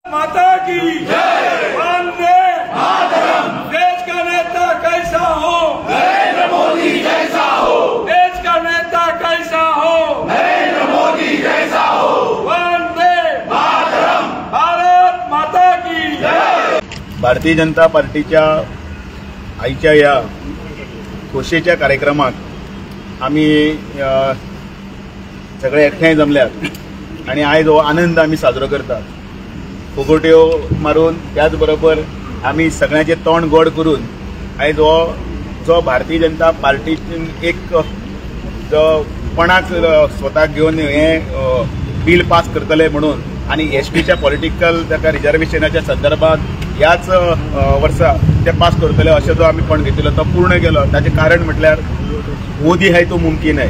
माता की जय, वंदे मातरम। देश का नेता कैसा हो, नरेंद्र मोदी जैसा हो। देश का नेता कैसा हो, नरेंद्र मोदी जैसा हो। वंदे मातरम, भारत माता की जय। भारतीय जनता पार्टीच्या आयच्या ह्या खोशयेच्या कार्यक्रमाक आमी सगळे एकठांय जमल्यात आनी आयज हो आनंद आमी साजरो करतात। फुगोट्यो मारून त्याच बरोबर आमी सगळ्यांचे तोंड गोड करून आयज हो जो भारतीय जनता पार्टीन एक जो पणाक स्वताक घेवन हें बील पास करतले म्हणून आनी एसटीच्या पॉलिटिकल ताका रिजर्वेशनाच्या संदर्भात ह्याच वर्सा ते पास करतले अशें जो आमी पण घेतिल्लो तो पूर्ण केलो। ताचें कारण म्हटल्यार मोदी है तो मुमकीन है।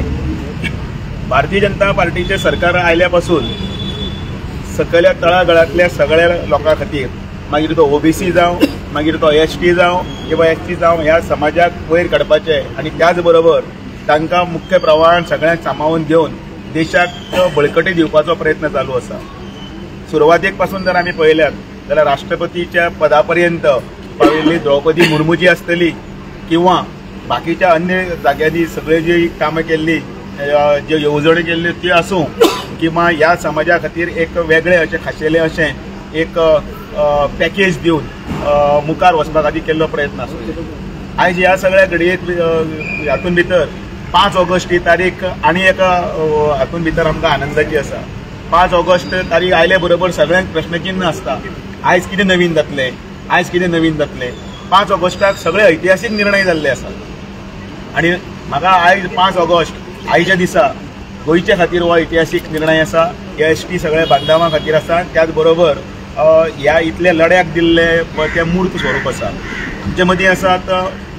भारतीय जनता पार्टीचें सरकार आयल्या पासून सकयल्या तळागाळांतल्या सगळ्या लोकां खातीर, मागीर तो ओबीसी जावं, मागीर तो एसटी जावं किंवा एसटी जावं, ह्या समाजाक वयर काडपाचें आनी त्याच बरोबर तांकां मुख्य प्रवाहान सगळ्यांक सामावून घेवन देशाक बळकटी दिवपाचो प्रयत्न चालू आसा। सुरवातेक पासून जर आमी पळयल्यात जाल्यार राष्ट्रपतीच्या पदा पर्यंत पाविल्ली द्रौपदी मुर्मूजी आसतली किंवा बाकीच्या अन्य जाग्यांनी सगळे जी कामां केल्ली, ज्यो येवजण्यो केल्ल्यो त्यो आसूं किंवा ह्या समाजा खातीर एक वेगळें अशें खाशेलें अशें एक पॅकेज दिवन मुखार वचपा खातीर केल्लो प्रयत्न आसूं। आयज ह्या सगळ्या घडयेक हातून भितर 5 ऑगस्ट ही तारीख आनी एका हातून भितर आमकां आनंदाची आसा। 5 ऑगस्ट तारीख आयले बरोबर सगळ्यांक प्रश्नचिन्ह आसता, आयज कितें नवीन जातलें, आयज कितें नवीन जातलें। 5 ऑगस्टाक सगळे ऐतिहासीक निर्णय जाल्ले आसात आनी म्हाका आयज 5 ऑगस्ट आयच्या दिसा गोंयच्या खातीर हो ऐतिहासीक निर्णय आसा, एस टी सगळ्या बांधवां खातीर आसा, त्याच बरोबर ह्या इतल्या लढ्याक दिल्ले तें मूर्त स्वरूप आसा। आमचे मदीं आसात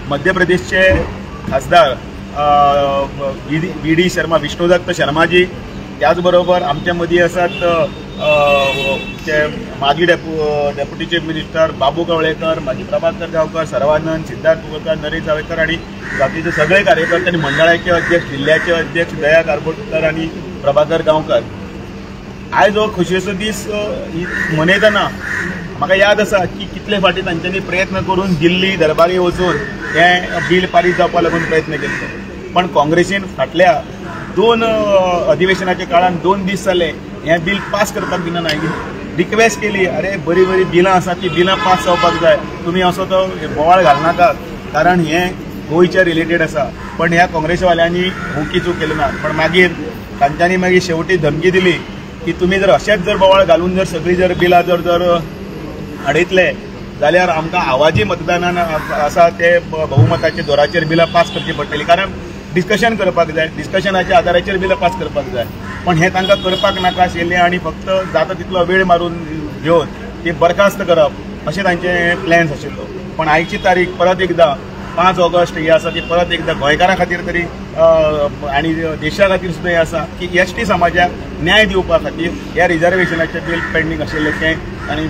मध्य प्रदेशचे खासदार व्ही डी शर्मा, विष्णुदत्त शर्माजी, त्याच बरोबर आमच्या मदीं आसात ते माजी डेप्युटी चीफ मिनिस्टर बाबू कवळेकर, माजी प्रभाकर गांवकर, सर्वानंद, सिद्धार्थ तुगलकर, नरेश जावेकर आनी जातीचे सगळे कार्यकर्ते आनी मंडळाचे अध्यक्ष, जिल्ल्याचे अध्यक्ष दया कारबोटकर आनी प्रभाकर गांवकर। आयज हो खोशयेचो दीस मनयतना म्हाका याद आसा की कितले फावटी तांच्यांनी प्रयत्न करून दिल्ली दरबारी वचून हें बील पारीत जावपा लागून प्रयत्न केल्लो, पण काँग्रेसीन फाटल्या 2 अधिवेशनाच्या काळान 2 दीस जाले हें बील पास करपाक दिना। रिक्वेस्ट केली, अरे बरी बरी बिलां आसा ती बिलां पास जावपाक जाय, तुमी असो तो बोवाळ घालनाकात कारण हें गोंयच्या रिलेटेड आसा। पण ह्या काँग्रेसवाल्यांनी हुकी चूक केली ना, पण मागीर तांच्यांनी मागीर शेवटी धमकी दिली की तुमी जर अशेंच जर बोवाळ घालून जर सगळीं जर बिलां जर जर हाडयतले जाल्यार आमकां आवाजी मतदानान आसा ते बहुमताच्या जोराचेर बिलां पास करची पडटली, कारण डिस्कशन करपाक जाय, डिस्कशनाच्या आदाराचेर बिलां पास करपाक जाय। पण हें तांकां करपाक नाका आशिल्लें आनी फक्त जाता तितलो वेळ मारून घेवन ती बरखास्त करप अशें तांचे प्लॅन्स आशिल्लो। पण आयची तारीख परत एकदां 5 ऑगस्ट ही आसा ती परत एकदां गोंयकारां खातीर तरी आनी देशा खातीर सुद्दां हें आसा की एस टी समाजाक न्याय दिवपा खातीर ह्या रिजर्वेशनाचें बील पेंडींग आशिल्लें तें आनी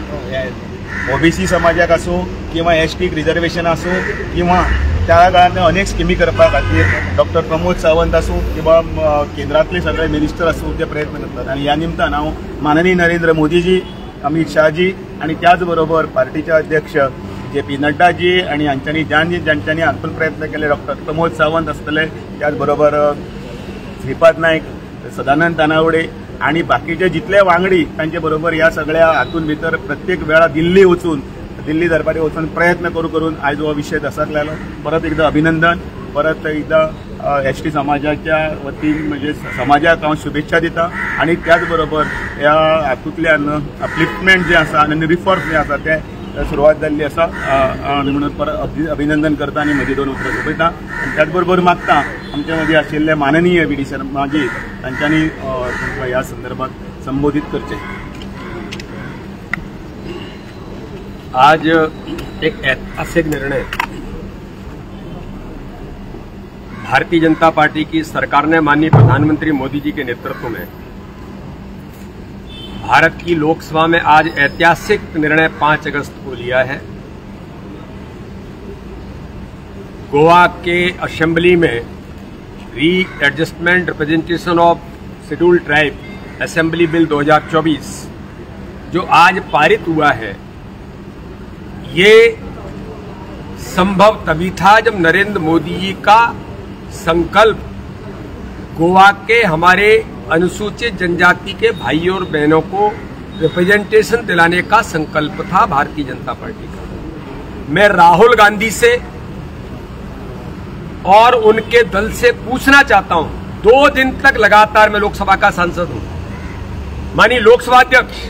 ओबीसी समाजाक आसूं किंवा एस टीक रिजर्वेशन आसूं किंवा त्या काळांत अनेक स्किमी करपा खातीर डॉक्टर प्रमोद सावंत आसूं किंवा केंद्रांतले सगळे मिनिस्टर आसूं ते प्रयत्न करतात। आनी ह्या निमतान हांव माननीय नरेंद्र मोदीजी, अमित शाहजी आनी त्याच बरोबर पार्टीचे अध्यक्ष जे पी नड्डाजी आनी हांच्यांनी ज्यांच्यांनी हातून प्रयत्न केले, डॉक्टर प्रमोद सावंत आसतले, त्याच बरोबर श्रीपाद नायक, सदानंद तानावडे आनी बाकीचे जितले वांगडी तांचे बरोबर ह्या सगळ्या हातून भितर प्रत्येक वेळा दिल्ली वचून, दिल्ली दरबारी वचून प्रयत्न करू करून आयज हो विशय दसाक लायलो। परत एकदां अभिनंदन, परत एकदां एस टी समाजाच्या वतीन म्हणजे समाजाक हांव शुभेच्छा दिता आनी त्याच बरोबर ह्या हातूंतल्यान अपलिफ्टमेंट जें आसा आनी रिफॉर्म जें आसा तें सुरवात जाल्ली आसा आनी म्हणून परत अभिनंदन करता आनी म्हजी 2 उतरां सोंपयता। आनी त्याच बरोबर मागता आमच्या मदीं आशिल्ले माननीय व्ही डी शर्माजी तांच्यांनी तुमकां ह्या संदर्भात संबोधीत करचें। आज एक ऐतिहासिक निर्णय भारतीय जनता पार्टी की सरकार ने माननीय प्रधानमंत्री मोदी जी के नेतृत्व में भारत की लोकसभा में आज ऐतिहासिक निर्णय 5 अगस्त को लिया है। गोवा के असेंबली में readjustment representation of scheduled tribe assembly bill 2024 जो आज पारित हुआ है, ये संभव तभी था जब नरेंद्र मोदी जी का संकल्प गोवा के हमारे अनुसूचित जनजाति के भाइयों और बहनों को रिप्रेजेंटेशन दिलाने का संकल्प था भारतीय जनता पार्टी का। मैं राहुल गांधी से और उनके दल से पूछना चाहता हूं, 2 दिन तक लगातार मैं लोकसभा का सांसद हूं, माननीय लोकसभा अध्यक्ष,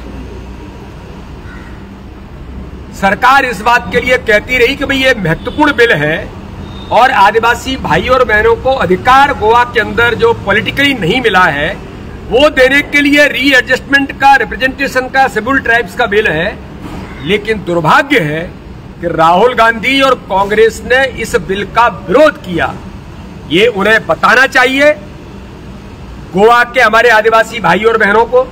सरकार इस बात के लिए कहती रही कि भाई ये महत्वपूर्ण बिल है और आदिवासी भाई और बहनों को अधिकार गोवा के अंदर जो पॉलिटिकली नहीं मिला है वो देने के लिए रीएडजस्टमेंट का, रिप्रेजेंटेशन का, शेड्यूल ट्राइब्स का बिल है। लेकिन दुर्भाग्य है कि राहुल गांधी और कांग्रेस ने इस बिल का विरोध किया। ये उन्हें बताना चाहिए गोवा के हमारे आदिवासी भाई और बहनों को,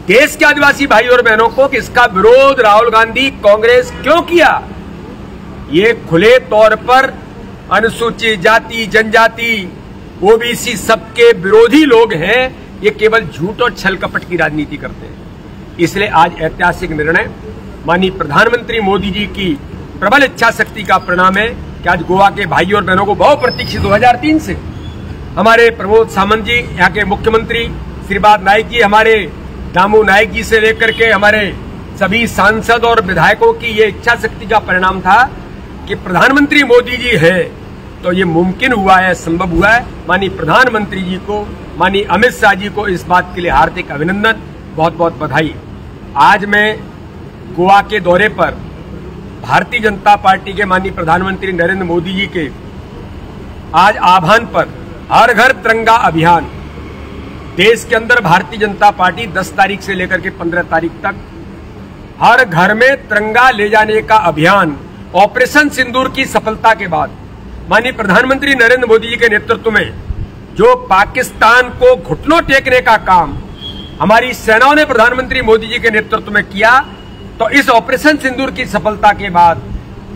देश के आदिवासी भाई और बहनों को कि इसका विरोध राहुल गांधी कांग्रेस क्यों किया। ये खुले तौर पर अनुसूचित जाति, जनजाति, ओबीसी सबके विरोधी लोग हैं। ये केवल झूठ और छल कपट की राजनीति करते हैं। इसलिए आज ऐतिहासिक निर्णय माननीय प्रधानमंत्री मोदी जी की प्रबल इच्छा शक्ति का परिणाम है कि आज गोवा के भाइयों और बहनों को बहुप्रतीक्षित 2003 से हमारे प्रमोद सावंत जी, यहाँ के मुख्यमंत्री श्रीपाद नाइक जी, हमारे दामू नाइक जी से लेकर के हमारे सभी सांसद और विधायकों की ये इच्छा शक्ति का परिणाम था कि प्रधानमंत्री मोदी जी हैं तो ये मुमकिन हुआ है, संभव हुआ है। माननीय प्रधानमंत्री जी को, माननीय अमित शाह जी को इस बात के लिए हार्दिक अभिनंदन, बहुत बहुत बधाई। आज मैं गोवा के दौरे पर भारतीय जनता पार्टी के माननीय प्रधानमंत्री नरेंद्र मोदी जी के आज आह्वान पर हर घर तिरंगा अभियान, देश के अंदर भारतीय जनता पार्टी 10 तारीख से लेकर के 15 तारीख तक हर घर में तिरंगा ले जाने का अभियान, ऑपरेशन सिंदूर की सफलता के बाद माननीय प्रधानमंत्री नरेंद्र मोदी जी के नेतृत्व में जो पाकिस्तान को घुटनों टेकने का काम हमारी सेनाओं ने प्रधानमंत्री मोदी जी के नेतृत्व में किया, तो इस ऑपरेशन सिंदूर की सफलता के बाद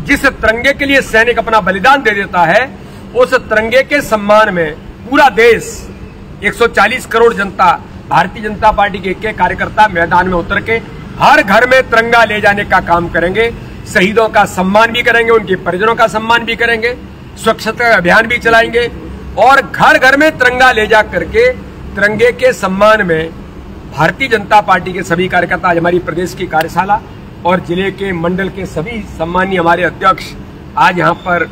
जिस तिरंगे के लिए सैनिक अपना बलिदान दे देता है, उस तिरंगे के सम्मान में पूरा देश, 140 करोड़ जनता, भारतीय जनता पार्टी के एक कार्यकर्ता मैदान में उतर के हर घर में तिरंगा ले जाने का काम करेंगे। शहीदों का सम्मान भी करेंगे, उनके परिजनों का सम्मान भी करेंगे, स्वच्छता अभियान भी चलाएंगे और घर घर में तिरंगा ले जा करके तिरंगे के सम्मान में भारतीय जनता पार्टी के सभी कार्यकर्ता, आज हमारी प्रदेश की कार्यशाला और जिले के मंडल के सभी सम्मानीय हमारे अध्यक्ष आज यहाँ पर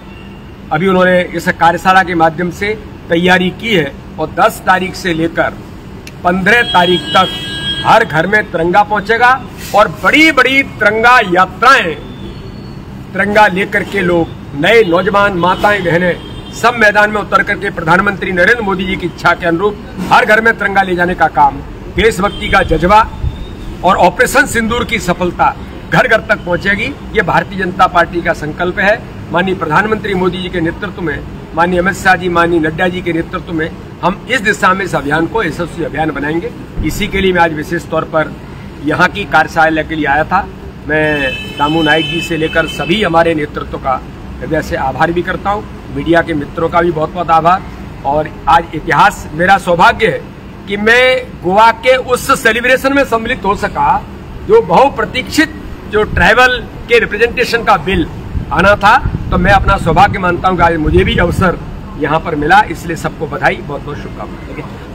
अभी उन्होंने इस कार्यशाला के माध्यम से तैयारी की है और 10 तारीख से लेकर 15 तारीख तक हर घर में तिरंगा पहुंचेगा और बड़ी बड़ी तिरंगा यात्राएं, तिरंगा लेकर के लोग, नए नौजवान, माताएं, बहनें सब मैदान में उतर करके प्रधानमंत्री नरेंद्र मोदी जी की इच्छा के अनुरूप हर घर में तिरंगा ले जाने का काम, देशभक्ति का जज्बा और ऑपरेशन सिंदूर की सफलता घर घर तक पहुंचेगी, ये भारतीय जनता पार्टी का संकल्प है। माननीय प्रधानमंत्री मोदी जी के नेतृत्व में, माननीय अमित शाह जी, माननीय नड्डा जी के नेतृत्व में हम इस दिशा में इस अभियान को यशस्वी अभियान बनाएंगे। इसी के लिए मैं आज विशेष तौर पर यहाँ की कार्यशाला के लिए आया था। मैं दामू नाइक जी से लेकर सभी हमारे नेतृत्व का हृदय से आभार भी करता हूँ, मीडिया के मित्रों का भी बहुत बहुत आभार। और आज इतिहास, मेरा सौभाग्य है कि मैं गोवा के उस सेलिब्रेशन में सम्मिलित हो सका जो बहुप्रतीक्षित जो ट्राइबल के रिप्रेजेंटेशन का बिल आना था, तो मैं अपना सौभाग्य मानता हूँ कि आज मुझे भी अवसर यहाँ पर मिला, इसलिए सबको बधाई, बहुत बहुत शुभकामनाएं।